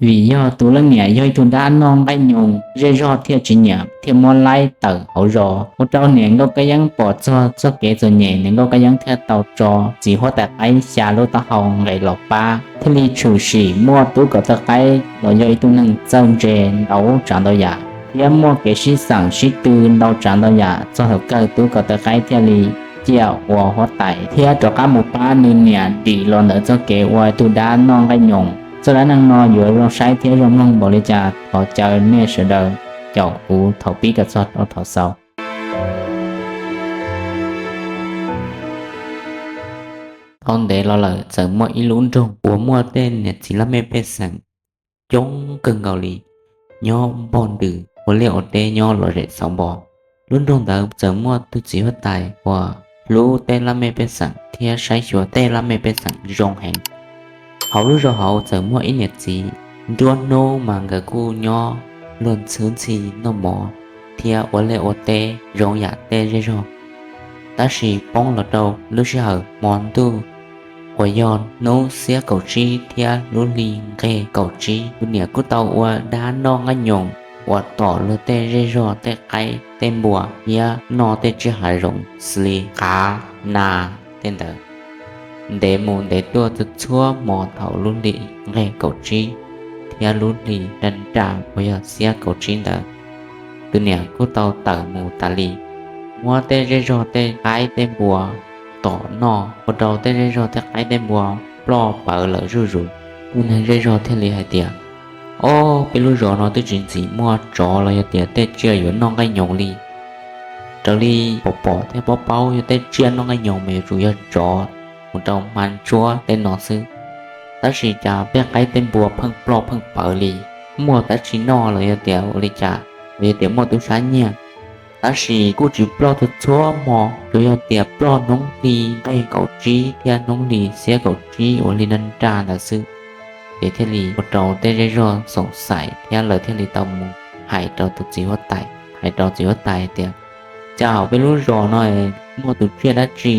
Vim yog tus leej niam yog ib tug dab noj nqaij nyoos, zej zog thiaj tsis nyiam thiaj muab laib tawm hauv zos. Ua rau niam nkauj kab yeeb pom txog txoj kev txom nyem, niam nkauj kab yeeb thiaj tau tso txiv huab tais qaib xya lub taub hau nqes los pab, thiaj li tshwm sim muaj tub kaum tawj qaib los yog ib tug neeg txawj ntse ntau tsav ntau yam, thiab muaj kev sib xeem sib tw ntau tsav ntau yam txog thaum kawg tub kaum tawj qaib thiaj li ciaj ua huab tais thiab rov qab mus pab nws niam dim los ntawm txoj kev ua ib tug dab noj nqaij nyoos. Txoj dab neeg no yuav zoo saib thiab zoo mloog npaum li cas thov caw nej sawv daws caum kuv thaum pib kom txog rau thaum xaus. Tau ntev los lawm txawm muaj ib lub nroog uas muaj tej niam txiv laj mej pej xeem coob kawg nkaus li, nyob npog ntws ua liaj ua teb nyob lom zem xauv npo. Lub nroog ntawd txawm muaj tug txiv huab tais uas hlub tej laj mej pej xeem thiab saib xyuas tej laj mej pej xeem zoo heev. Hauv lub zos hauv txawm muaj ib niam txiv, nruab hnub mas nkawd kuj nyob luag ntxhwb ntxhi noj mov thiab ua liaj ua teb zoo yam tej zej zog. Tab sis poob los rau lub sij hawm hmo ntuj uas yog hnub xiab kaum tsib thiab lub hli nqeg kaum tsib, tus niam kuj tau ua dab noj nqaij nyoos uas tom luag tej zej zog tej qaib tej npua thiab noj tej tsiaj hav zoov xws li qav, nas tej ntawd. Ntev mus ntev tuaj txhua txhua hmo thaum lub hli nqeg kaum tsib thiab lub hli nra nra uas yog xiab kaum tsib ntawd, tus niam kuj tau tawm mus tas li, muab tej zej zog tej qaib tej npua tom noj ua rau tej zej zog tej qaib tej npua ploj pawv lawm zuj zus. Tus neeg zej zog thiaj li hais tias, Ob, peb lub zos no twb tsis ntxim muaj tsov los yog tias tej tsiaj yuav noj nqaij nyoos li. Raws li pom pom thiab paub paub yog tej tsiaj noj nqaij nyoos mas yuav tsum yog tsov mus rau hma ntsuab tej no xwb. Tab sis cas tej qaib tej npua pheej ploj pheej pawv li, muaj dab tsi noj los yog tias ua li cas, los yog tias muaj tub sab nyiag. Tab sis kuj tsis ploj txhua txhua hmo, tsuas yog tias ploj hnub hli nqeg kaum tsib thiab hnub hli xiab kaum tsib uas hli nra nra ntawd xwb. Ces thiaj li ua rau tej zej zog xoom xaim thiab lawv thiaj li tau mus hais rau tus txiv huab tais, hais rau txiv huab tais tias, Cas hauv peb lub zos no muaj tus tsiaj dab tsi,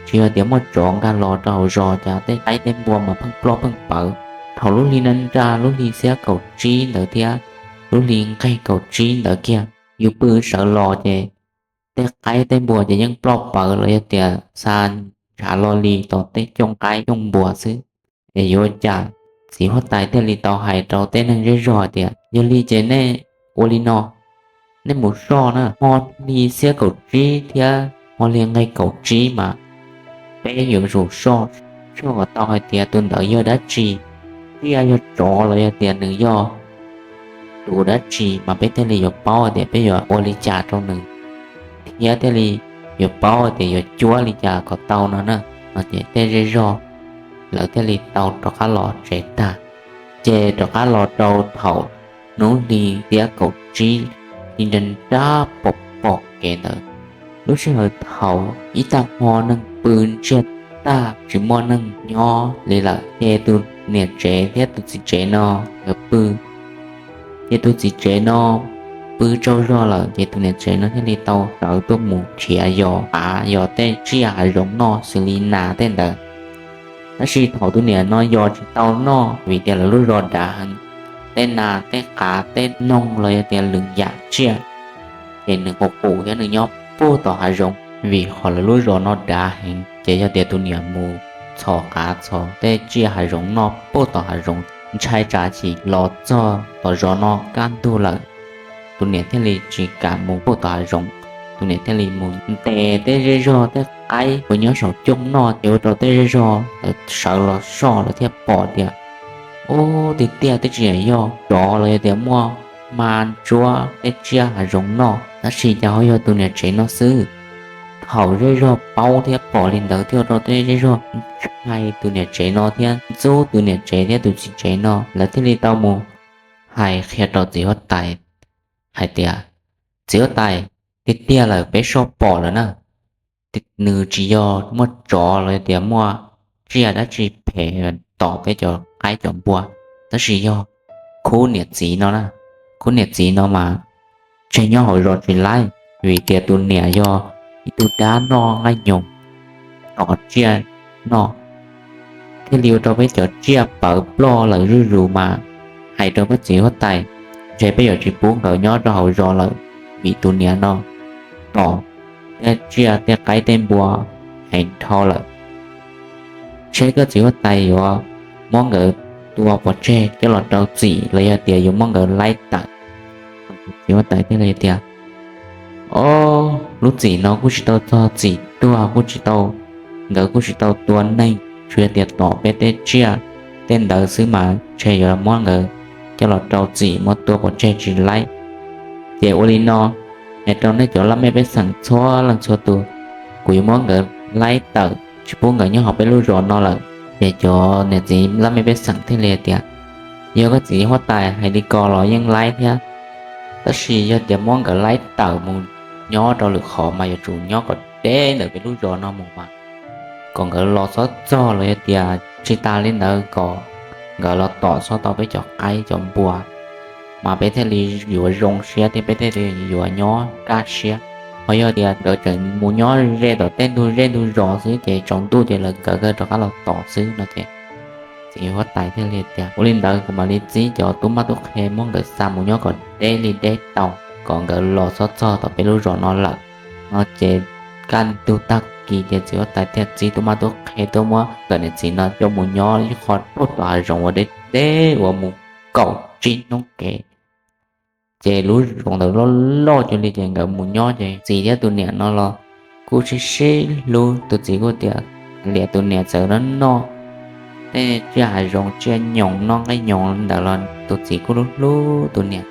tsis yog tias muaj tsov nkag los rau hauv zos, cas tej qaib tej npua mas pheej ploj pheej pawv. Thaum lub hli nra nra lub hli xiab kaum tsib ntawd thiab lub hli nqeg kaum tsib ntawd kiag, yus pw sawv los ces tej qaib tej npua ces yeej ploj pawv los yog tias xa ntshav lo li tom tej cooj qaib cooj npua xwb. Es yuav ua cas? Txiv huab tais thiaj li tau hais rau tej neeg zej zog tias, Yog li ces nej ua li no, nej mus soj na, hmo hli xiab kaum tsib thiab hmo hli nqeg kaum tsib mas peb yuav tsum soj, soj kom tau hais tias tus ntawd yog dab tsi, tsiaj yog tsov los yog tias nws yog tus dab tsi mas peb thiaj li yuav paub tias peb yuav ua li cas rau nws, thiab thiaj li yuav paub tias yuav cuab li cas kom tau no na. No ces tej zej zog lawv thiaj li tau rov qab los tsev tag. Ces rov qab los rau thaum hnub hli xiab kaum tsib, hli nra nra pom pom kev ntawd, lub sij hawm thaum ib tag hmo neeg pw ntsiag tag tsis muaj neeg nyob li lawm, ces tus niam tsev thiab tus txiv tsev no nkawd pw. Ces tus txiv tsev no pw tsaug zog lawm, ces tus niam tsev no thiaj li tau sawv tuaj mus nrhiav yos qav yos tej tsiaj hav zoov noj xws li nas tej ntawd. Tab sis thaum tus niam no yos tsis tau noj vim tias lawv lub zos dav heev, tej nas tej qav tej noog los yog tias lwm yam tsiaj, ces nws qus qus thiab nws nyob puag tom hav zoov. Vim qhov lawv lub zos no dav heev, ces yog tias tus niam mus txhos qav txhos tej tsiaj hav zoov noj puag tom hav zoov, ntshai tsam sim los txog tom zos no kaj ntug lawm, tus niam thiaj li tsis kam mus puag tom hav zoov. Tus niam thiaj li mus ntes tej zej zog tej qaib uas nyob saum cooj noj, ces ua rau tej zej zog lawv sawv los soj lawv thiaj pom tias, ub, tiag tiag twb tsis yog tsov los yog tias muaj hma ntsuab tej tsiaj hav zoov noj, tab sis cas ho yog tus niam tsev no xwb. Thaum zej zog paub thiab pom li ntawd thiaj ua rau tej zej zog ntshai tus niam tsev no thiab ntxub tus niam tsev thiab tus txiv tsev no, lawv thiaj li tau mus hais qhia rau txiv huab tais hais tias, Txiv huab tais, tiag tiag lawm peb soj pom lawm na, nws tsis yog muaj tsov los tias muaj tsiaj dab tsi phem tom peb cov qaib cov npua, tab sis yog khub niam txiv no na. Khub niam txiv no mas tseg nyob hauv zos tsis laib, vim tias tus niam yog ib tug dab noj nqaij nyoos, tom tsiaj noj, thiaj li ua rau peb cov tsiaj pawv ploj lawm zuj zus mas hais rau koj txiv huab tais, ntshe peb yuav tsis pub nkawd nyob rau hauv zos lawm, vim tus niam no tom tej tsiaj tej qaib tej npua heev dhau lawm. Seb koj txiv huab tais yuav muab nkawd tua pov tseg coj los rau txim los yog tias yuav muab nkawd laib tawm. Txiv huab tais thiaj li tias, Ob, lub txim no kuj tsis tau txog txim tuag, kuj tsis tau, nkawd kuj tsis tau tua neeg, tsuas yog tias tom peb tej tsiaj tej ntawd xwb mas ntshe yuav muab nkawd coj los rau txim muab tua pov tseg tsis laib. Ces ua li no, es rau nej cov laj mej pej xeem txhua leej txhua tus, kuv yuav muab nkawd laib tawm tsis pub nkawd nyob hauv peb lub zos no lawm. Ces cov niam txiv laj mej pej xeem thiaj li tias, Yog koj txiv huab tais hais li ko los yeej laib thiab, tab sis yog tias muab nkawd laib tawm mus nyob rau lwm qhov mas yuav tsum nyob kom deb ntawm peb lub zos no mus mas, kom nkawd los txhob txog los yog tias tsis tas li ntawd kom nkawd los tom txhob tau peb cov qaib cov npua, mas peb thiaj li yuav zoo siab thiab peb thiaj li yuav nyob kaj siab. Ho yog tias nkawd tseem mus nyob ze tom tej ntug zej ntug zos xwb ces tsaus ntuj ces lawv nkawd thiaj rov qab los tom xwb no ces txiv huab tais thiaj li tias, Ua li ntawd kuv mam li txib cov tub mab tub qhe muab nkawd xa mus nyob kom deb li deb tau, kom nkawd los txhob txog tom peb lub zos no lawm no ces kaj ntug tag kis ces txiv huab tais thiaj txib tub mab tub qhe tuaj muab nkawd niam txiv no coj mus nyob ib qho puag tom hav zoov uas deb deb uas mus kaum tsib hnub kev. Ces lub zoov ntawd loj loj cuag li ces nkawd mus nyob ces txiv thiab tus niam no los kuj sib sib hlub. Tus txiv kuj tias, Liam tus niam txawm noj noj tej tsiaj hav zoov tsiaj nyoos noj nqaij nyoos ntawd los tus txiv kuj hlub hlub tus niam.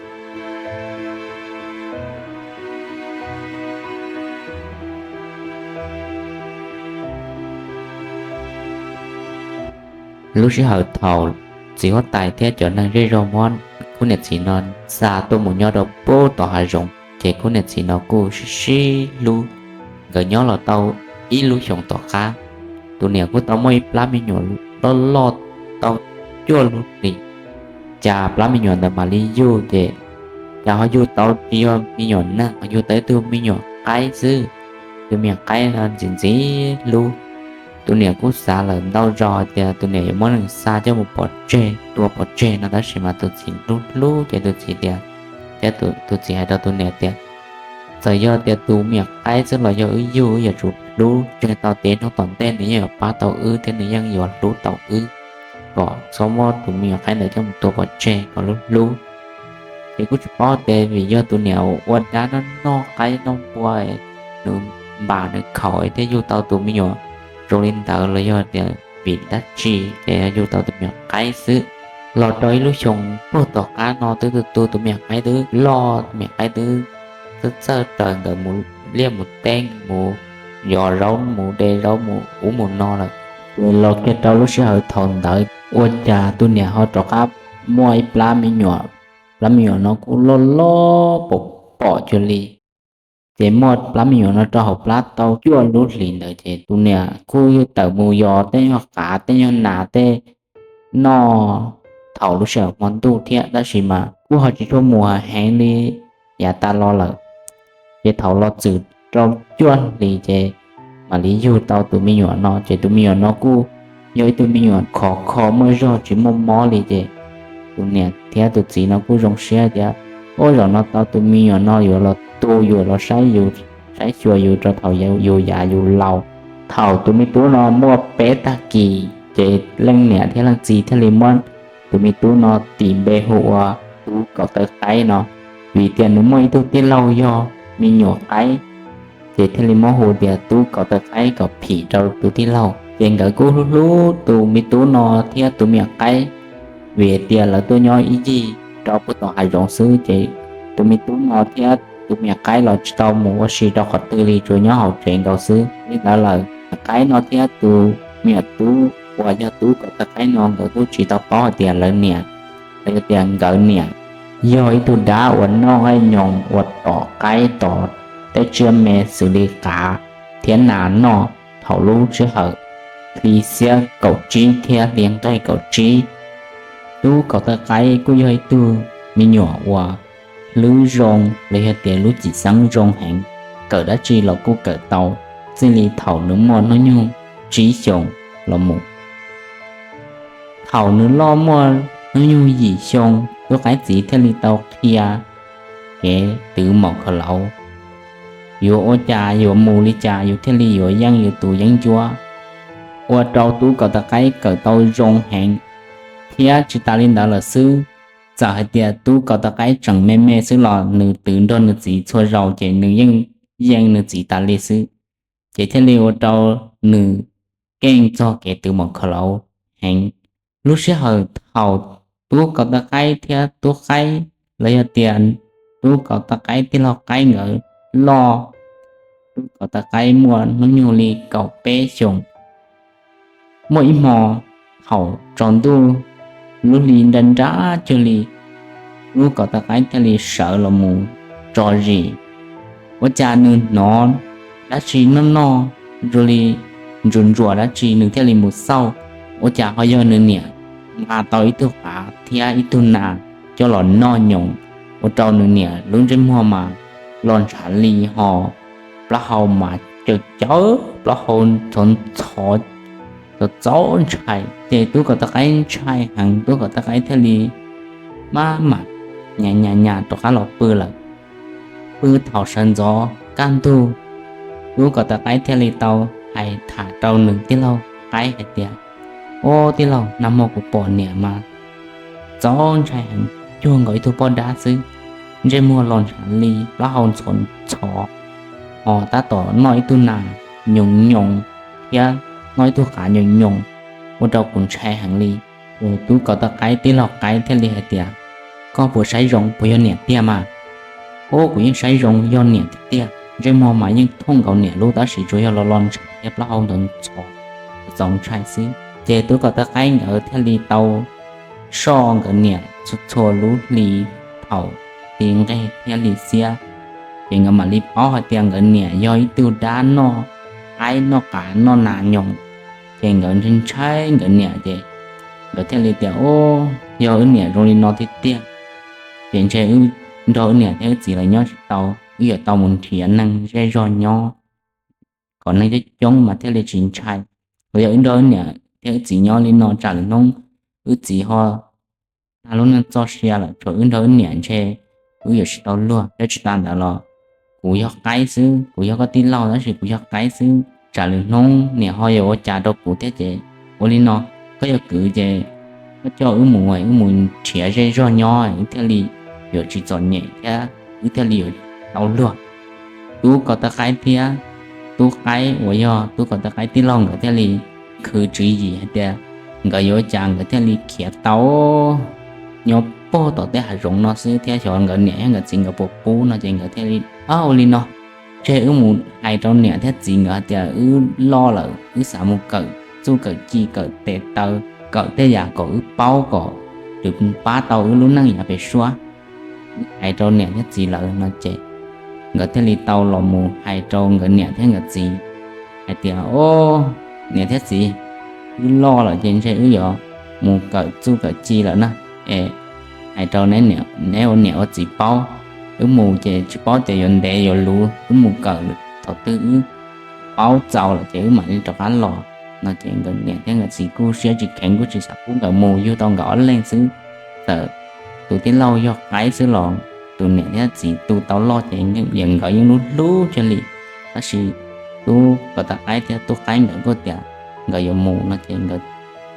Lub sij hawm thaum txiv huab tais thiab cov neeg zej zog muab khub niam txiv no xa tuaj mus nyob rau puag tom hav zoov ces khub niam txiv no kuj sib sib hlub. Nkawd nyob los tau ib lub xyoos tom qab, tus niam kuj tau muaj ib plab me nyuam loj loj tau cuaj lub hlis. Cas plab me nyuam ntawd mam li yug ces cas ho yug tau tsis yog me nyuam neeg, ho yug tau ib tug me nyuam qaib xwb. Tus me nyuam qaib no ntxim ntxim hlub. Tus niam kuj xav lawm ntau zaus hais tias tus niam yuav muab nws xa coj mus pov tseg tua pov tseg no tab sis mas tus txiv hlub hlub ces tus txiv tias, thiab tus txiv hais rau tus niam tias, Txawm yog tias tus me nyuam qaib xwb los yog wb yug wb yuav tsum hlub tseg tau tiav hnub tom ntej nws yeej yuav pab tau wb thiab nws yeej yuav hlub tau wb, kom txhob muab tus me nyuam qaib ntawd coj mus tua pov tseg kom hlub hlub. Ces kuj tsis paub tias vim yog tus niam ua dab noj noj qaib noj npua, nws npam nws khaum thiaj yug tau tus me nyuam zoo li ntawd los yog tias vim dab tsi ces yug tau tus me nyuam qaib xwb. Los rau ib lub xyoo puag tom qab no twb tu tu tus me nyuam qaib twb loj, tus me nyuam qaib twb txawj txawj raws nkawd mus liaj mus teb, mus yos zaub mus de zaub mus ub mus no lawm. Ces los kiag rau lub sij hawm thaum ntawd ua cas tus niam ho rov qab muaj ib plab me nyuam, plab me nyuam no kuj loj loj pom pom cuag li. Ces muaj plab me nyuam no rau hauv plab tau cuaj lub hlis ntawd ces tus niam kuj yug tawm mus yos tej nyuag qav tej nyuag nas tej noj thaum lub sij hawm hmo ntuj thiab tab sis mas kuj ho tsis tshua mus heev li yav tas los lawm. Ces thaum los txwm rau cuaj hlis ces mam li yug tau tus me nyuam no ces tus me nyuam no kuj yog ib tug me nyuam khov kho muaj zog tsis muaj mob li ces tus niam thiab tus txiv no kuj zoo siab tias, Ub, zaum no tau tus me nyuam no yuav los tu, yuav los saib yus, saib xyuas yus rau thaum yus yav yus laus. Thaum tus me tub no muaj peb tag kis ces leej niam thiab leej txiv thiaj li muab tus me tub no tis npe hu ua Tub Kaum Taw Qaib no, vim tias nws muaj ib tug tij laug yog me nyuam qaib, ces thiaj li muab hu tias Tub Kaum Taw Qaib kom phim rau tus tij laug. Ces nkawd kuj hlub hlub tus me tub no thiab tus me nyuam qaib, vim tias lawv tuaj nyob ib ncig rau puag tom hav zoov xwb ces tus me tub no thiab tus me nyuam qaib los tsis tau mus ua si rau qhov twg li, tsuas nyob hauv tsev nkaus xwb. Li ntawd lawm, me nyuam qaib no thiab tus me nyuam tub uas yog Tub Kaum Taw Qaib no nkawd kuj tsis tau paub hais tias lawv niam, los yog tias nkawd niam, yog ib tug dab uas noj nqaij nyoos uas tom qaib tom tej tsiaj me xws li qav thiab nas noj thaum lub sij hawm hli xiab kaum tsib thiab hli nqaij kaum tsib. Tub Kaum Taw Qaib kuj yog ib tug me nyuam uas hlwb zoo los yog tias lub cim xeeb zoo heev, kawm dab tsi los kuj kawm tau, txij li thaum nws muaj hnub nyoog tsib xyoos los mus. Thaum nws loj muaj hnub nyoog yim xyoo tub qaib txiv thiaj li tau qhia kev twv mom khaws lauv, yuav ua cas yuav mus li cas yus thiaj li yuav yeej yus tus yeeb ncuab, ua rau tub kaus taw qaib kawm tau zoo heev. Thiab tsis tas li ntawd lawm xwb, txawm hais tias tub kaus taw qaib tseem me me xwb los nws twv nrog nws txiv txhua zaus ces nws yeej yeej nws txiv tas li xwb. Ces thiaj li ua rau nws keej txog kev twv mom khaws lauv heev. Lub sij hawm thaum tub kaus taw qaib thiab tub qaib, los yog tias tub kaus taw qaib tij laug qaib nkawd loj, tub kaus taw qaib muaj hnub nyoog li kaum peb xyoos. Muaj ib hmo thaum tsaus ntuj, lub hli nra nrab cuag li, tub kaus taw qaib thiaj li sawv los mus tso zis. Ua cas nws hnov dab tsi noj noj zoo li ntsuas ntsuas dab tsi, nws thiaj li mus xauj, ua cas ho yog nws niam nqa tau ib tug qav thiab ib tug nas coj los noj nyoos, ua rau nws niam lub ntsej muag mas los ntshav li ho plaub hau mas caws caws, plaub hau ntxhov ntxhov, txaus txaus ntshai. Ces tub kaus taw qaib ntshai heev, tub kaus taw qaib thiaj li maj mam nyas nyas nyas rov qab los pw lawm. Pw thaum sawv ntxov kaj ntug, tub kaus taw qaib thiaj li tau hais tham rau nws tij laug qaib hais tias, Ob, tij laug, nag hmo kuv pom niam mas txaus ntshai heev, cuag nkaus ib tug poj dab xwb, ntsej muag los ntshav li, plaub hau ntxhov ntxhov, ho tab tom noj ib tug nas nyoos nyoos thiab noj ib tug qav nyoos nyoos, ua rau kuv ntshai heev li. Ces tub kaus taw qaib tij laug qaib thiaj li hais tias, Koj puas saib zoo, puas yog niam tiag mas? Ob, kuv yeej saib zoo yog niam tiag tiag, ntsej muag mas yeej thooj nkaus niam lub tab sis tsuas yog los los ntshav thiab plaub hau ntxhov ntxhov, txaus ntshai xwb. Ces tub kaus taw qaib nkawd thiaj li tau soj nkawd niam txhua txhua lub hli thaum ti nqeg thiab li xiab. Ces nkawd mam li paub hais tias nkawd niam yog ib tug dab noj qaib noj qav noj nas nyoos. Ces nkawd ntshai ntshai nkawd niam ces nkawd thiaj li tias, Ob, yog wb niam zoo li no tiag tiag ces ntshe wb nrog wb niam thiab wb txiv lawv nyob tsis tau, wb yuav tau mus nrhiav neeg zej zog nyob kom neeg coob coob mas thiaj li tsis ntshai. Los yog wb nrog wb niam thiab wb txiv nyob li no tsam lwm hnub wb txiv ho tag lub neej txoj sia lawm, tshuav wb nrog wb niam ntshe wb yuav tsis tau luag. Thiab tsis tas ntawd los kuv yog qaib xwb, kuv yog koj tij laug tab sis kuv yog qaib xwb, tsam lwm hnub niam ho yuav ua cas rau kuv thiab ces ua li no, koj yog kwv ces koj coj wb mus, wb mus nrhiav zej zog nyob wb thiaj li yuav tsis txom nyem thiab wb thiaj li yuav tau luag. Tub kaus taw qaib thiab tub qaib uas yog tub kaus taw qaib tij laug nkawd thiaj li khwv tswv yim hais tias nkawd yuav ua cas nkawd thiaj li khiav tau nyob puag tom tej hav zoov no xwb thiab xyov nkawd niam thiab nkawd txiv nkawd puas pub no ces nkawd thiaj li, Ua li no, ntshe wb mus hais rau niam thiab txiv nkawd hais tias wb loj lawm wb xav mus kawm txuj kawm ci kawm tes taw, kawm tej yam kom wb paub kom tws pab tau wb lub neej yav pem suab. Wb hais rau niam thiab txiv lawm no ces nkawd thiaj li tau los mus hais rau nkawd niam thiab nkawd txiv hais tias, Ob, niam thiab txiv, wb loj lawm ces ntshe wb yuav mus kawm txuj kawm ci lawm na. Es hais rau neb ua niam ua txiv paub, wb mus ces tsis paub ces yuav ntev yuav luv, wb mus kawm thaum twg wb paub txaus lawm ces wb mam li rov qab los no ces nkawd niam thiab nkawd txiv kuj siab tsis kheev kuj tsis xav pub nkawd mus, yug tau nkawd ob leeg xwb. Txawm tus tij laug yog qaib xwb los tus niam thiab txiv tu tau loj ces nkawd yeej hlub hlub kiag li. Tab sis tub kaus taw qaib thiab tub qaib nkawd kuj tias nkawd yuav mus no ces nkawd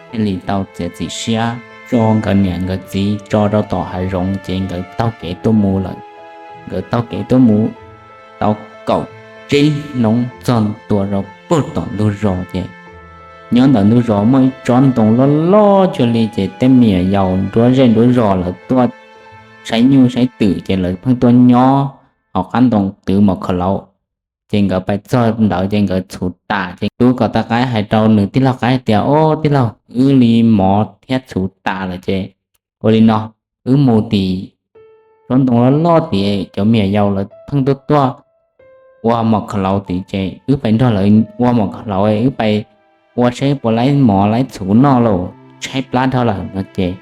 thiaj li tau txiav txim siab tso nkawd niam nkawd txiv tso rau tom hav zoov ces nkawd taug kev tuaj mus lawm. Nkawd taug kev tuaj mus tau kaum tsib hnub txog ntua rau puag tom ntug zos ces nyob ntawm ntug zos muaj ib tsob ntoo loj loj cuag li ces tej me nyuam yaus nruab zej nruab zos lawv tuaj saib nyuj saib twm ces lawv pheej tuaj nyob hauv qab ntoo twv mom khaws lauv. Ces nkawd pais txog ntawd ces nkawd txhuv tas ces tub kaus taw qaib hais rau nws tij laug qaib tias, Ob, tij laug, wb li mov thiab txhuv tas lawm ces ua li no, wb mus tim tsob ntoo loj loj tid, cov me nyuam yaus lawv pheej tuaj tuaj ua mom khaws lauv tid ces wb pais nrog lawv ua mom khaws lauv, wb pais ua seb puas laib mov laib txhuv noj lauj, tshaib plab dhau lawm no ces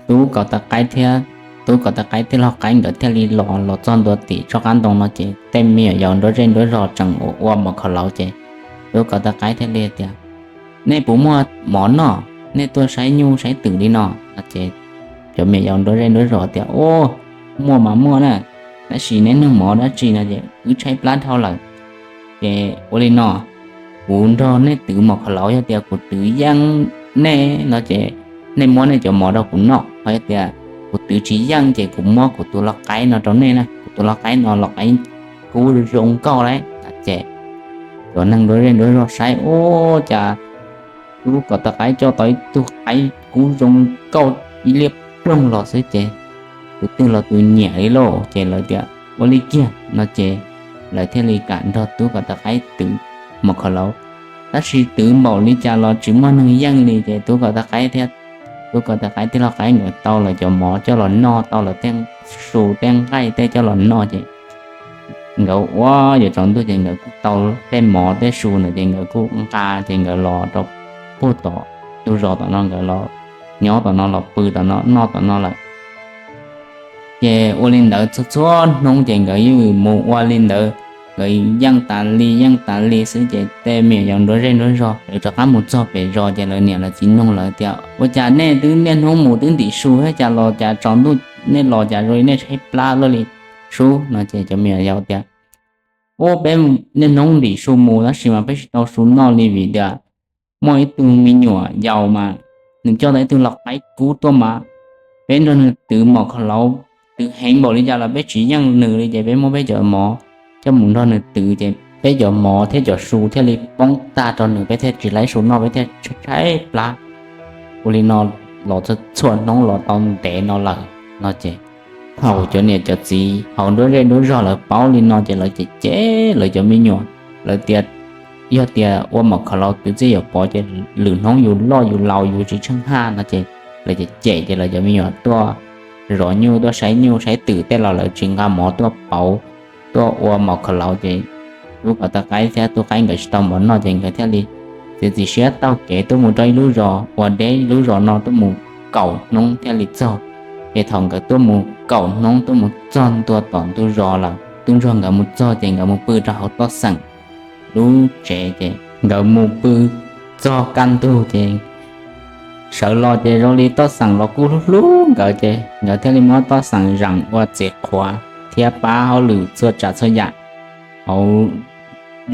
tub kaus taw qaib thiab tub kaus taw qaib tij laug qaib nkawd thiaj li los los txog ntua tim tsob qab ntoo no ces tej me nyuam yaus nruab zej nruab zos tseem ua mom khaws lauv ces tub kaus taw qaib thiaj li tias, Nej puas muaj mov noj? Nej tuaj saib nyuj saib twm li no no ces cov me nyuam yaus nruab zej nruab zog tias, Ub, muaj mas muaj na, tab sis neb neeg mov dab tsi no ces wb tshaib plab dhau lawm. Ces ua li no, kuv nrog nej twv mov khaum lauv, yog tias kuv twv yeej nej no ces nej muab nej cov mov rau kuv noj, ho yog tias kuv twv tsis yeej ces kuv muab kuv tus lau qaib no rau nej na, kuv tus lau qaib no lau qaib kub zoo nkauj lawm. Ces cov neeg nruab zej nruab zog saib, Ub, cas tub kaum tawv qaib coj tau ib tug qaib kub zoo nkauj ib liab ploog los xwb ces tus twg los tus nyiam li lauj. Ces lawv tias, Ua li kiag no ces lawv thiaj li kam nrog tub kaum tawv qaib twv mov khaum lauv. Tab sis twv npaum li cas los tsis muaj neeg yeej li ces tub kaum tawv qaib thiab tub kaum tawv qaib tej lau qaib nkawd tau lawv cov mov coj los noj, tau lawv tej su tej nqaij tej coj los noj ces nkawd ua yuav tsaus ntuj ces nkawd kuj tau tej mov tej su ntawd ces nkawd kuj nqa ces nkawd los rau puag tom ntug zos tom no, nkawd los nyob tom no, los pw tom no, noj tom no lawm. Ces ua li ntawd txhua txhua hnub ces nkawd yeej mus ua li ntawd, nkawd yeej tas li yeej tas li xwb ces tej me nyuam yaus nruab zej nruab zog lawv rov qab mus txog pem zos ces lawv niam lawv txiv nug lawv tias, Ua cas nej twb niaj hnub mus twb ntim su thiab cas los cas tsaus ntuj nej los cas zoo li nej tshaib plab luaj li sub? No ces cov me nyuam yaus tias, Ub, peb niaj hnub ntim su mus tab sis mas peb tsis tau su noj li vim tias muaj ib tug me nyuam yaus mas nws coj tau ib tug lau qaib kub tuaj mas peb nrog nws twv mov khaum lauv, twv heev npaum li cas los peb tsis yeej nws li ces peb muab peb cov mov coj mus nrog nws twv ces peb cov mov thiab cov su thiaj li poob tag rau nws, peb thiaj tsis tau su noj, peb thiaj tshaib plab. Ua li no los txhua txhua hnub los tau ntev no lawm no ces thaum cov niam cov txiv hauv nruab zej nruab zog lawv paub li no ces lawv cem cem lawv cov me nyuam, lawv tias, Yog tias ua mov khaum lauv twv txiaj yuav pov ces lwm hnub yus loj yus laus yus tsis tsheej haj no ces lawv cem cem ces lawv cov me nyuam tuaj zov nyuj tuaj saib nyuj saib twm tej los lawv tsis nqa mov tuaj pauv, tuaj ua mov khaum lauv ces tub kaum tawv qaib thiab tub qaib nkawd tsis tau mov noj ces nkawd thiaj li txiav txim siab taug kev tuaj mus rau ib lub zos uas deb lub zos no tuaj mus kaum hnub thiaj li txog. Ces thaum nkawd tuaj mus kaum hnub tuaj mus txog ntua tom ntug zos lawm, tub ntsuag nkawd mus txog ces nkawd mus pw rau hauv toj xeem lub tsev ces nkawd mus pw txog kaj ntug ces sawv los ces zoo li toj xeem los kuj hlub hlub nkawd ces nkawd thiaj li muab toj xeem zeem ua txiv qhuav thiab pab hauj lwm txhua tsav txhua yam hauv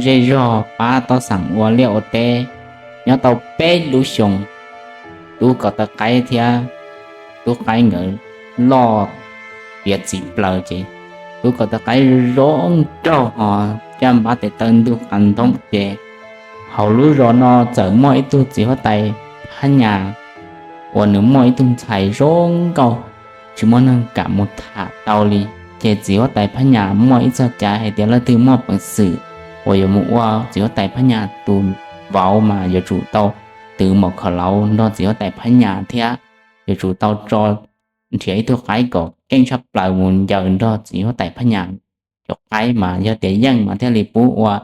zej zog, pab toj xeem ua liaj ua teb nyob tau peb lub xyoo. Tub kaum tawv qaib thiab tub qaib nkawd loj tiav txiv plaws ces tub kaum tawv qaib zoo nraug ho caj npab tes taw ntug qas ntoob ces hauv lub zos no txawm muaj ib tug txiv huab tais phab nyas uas nws muaj ib tug ntxhais zoo nkauj, tsis muaj neeg kam mus tham tau li. Ces txiv huab tais phab nyas muaj ib txoj cai hais tias leej twg muaj peev xwm uas yuav mus ua txiv huab tais phab nyas tus vauv mas yuav tsum tau twv mov khaum lauv nrog txiv huab tais phab nyas thiab yuav tsum tau tso nrhiav ib tug qaib kom keej tshaj plaws mus ncaws nrog txiv huab tais phab nyas cov qaib mas yog tias yeej mas thiaj li pub ua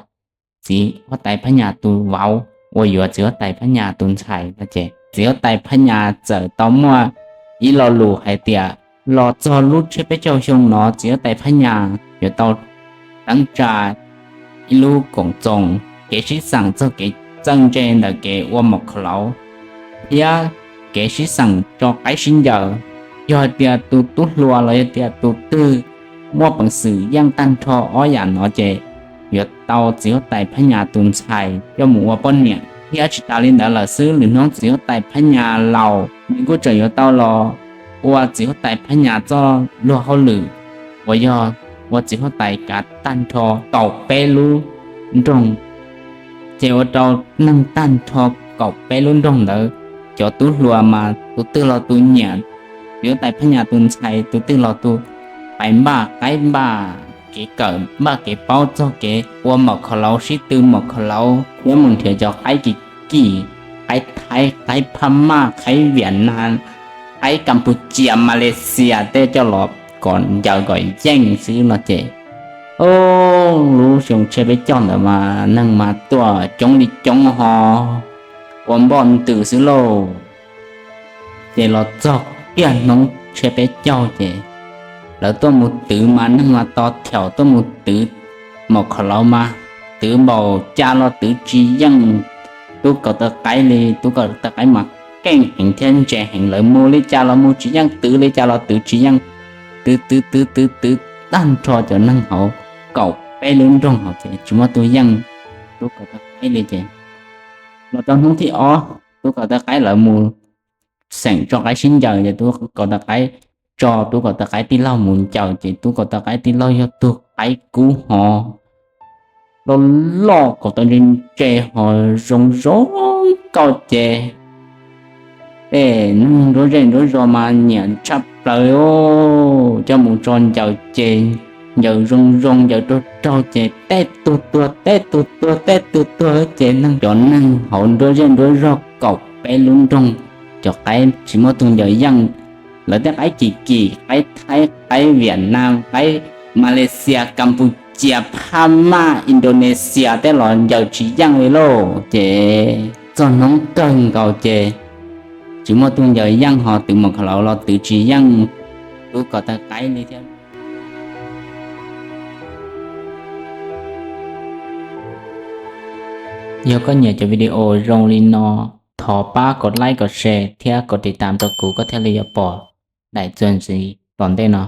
txiv huab tais phab nyas tus vauv uas yuav txiv huab tais phab nyas tus ntxhais no ces txiv huab tais phab nyas txawm tau muaj ib lo lus hais tias los txog lub tsiab peb caug xyoo no txiv huab tais phab nyas yuav tau teeb tsa ib lub koom txoos kev sib xeem txog kev txawj ntse ntawm kev ua mov khaum lauv thiab kev sib xeem tso qaib sib ncaws. Yog hais tias tus tub hluas los yog tias tus twg muaj peev xwm yeej tag nrho ob yam no ces yuav tau txiv huab tais phab nyas tus ntxhais coj mus ua poj niam. Thiab tsis tas li ntawd lawm xwb, lwm hnub txiv huab tais phab nyas laus nws kuj tseem yuav tau los ua txiv huab tais phab nyas txoj luag hauj lwm uas yog ua txiv huab tais kav tag nrho kaum peb lub nroog. Ces ua rau neeg tag nrho kaum peb lub nroog ntawd, cov tub hluas mas tus twg los tus nyiam txiv huab tais phab nyas tus ntxhais, tus twg los tus pais npaj qaib npaj kev kawm npaj kev paub txog kev ua mov khaum lauv, sib tw mov khaum lauv thiab mus nrhiav cov qaib kim kim, qaib Thaib, qaib Phab Maj, qaib Viam Nam, qaib Kas Pus Cias, Mas Les Xias tej coj los kom ncaws kom yeej xwb no ces, o, lub xyoo tsiab peb caug ntawd mas neeg mas tuaj coob li coob ho ua npoj ntws xwb lauj. Ces los txog kiag hnub tsiab peb caug ces lawv tuaj mus twv mas neeg mas to thiaum tuaj mus twv mov khaum lauv mas twv npaum cas los twv tsis yeej tub kaum tawv qaib li. Tub kaum tawv qaib mas keej heev thiab ntse heev, lawv mus li cas los mus tsis yeej, twv li cas los twv tsis yeej, twv twv twv twv twv tag nrho cov neeg hauv kaum peb lub nroog hauv ces tsis muaj tug yeej tub kaus taw qaib li ces los rau hnub thib ob, tub kaus taw qaib lawv mus xeem tso qaib sib ncaws ces tub kaus taw qaib tso tub kaus taw qaib tij laug mus ncaws ces tub kaus taw qaib tij laug yog tug qaib kub hov loj loj, kaus taw ntse ntse hov zoo zoo nkauj ces tej neeg nruab zej nruab zos mas nyiam tshaj plaws, coj mus tso ncaws ces ncaws zoo zoo, ncaws raug raug ces tej tug tuag, tej tug tuag, tej tug tuag ces neeg, cov neeg hauv nruab zej nruab zog kaum peb lub nroog, cov qaib tsis muaj tug ncaws yeej, lawv tej qaib kim kim, qaib Thaib, qaib Vietnam, qaib Malaysia, Campuchia, Phab Maj, Indonesia tej los ncaws tsis yeej li lauj. Ces txog hnub kawg nkaus ces tsis muaj tug ncaws yeej hov twv mus khaws los twv tsis yeej tub kaus taw qaib li thiab. Yog koj nyiam cov video zoo li no, thov pab kom like, kom share thiab kom tiv tam rau kuv koj thiaj li yuav pom daim txuas ntxiv tom ntej no.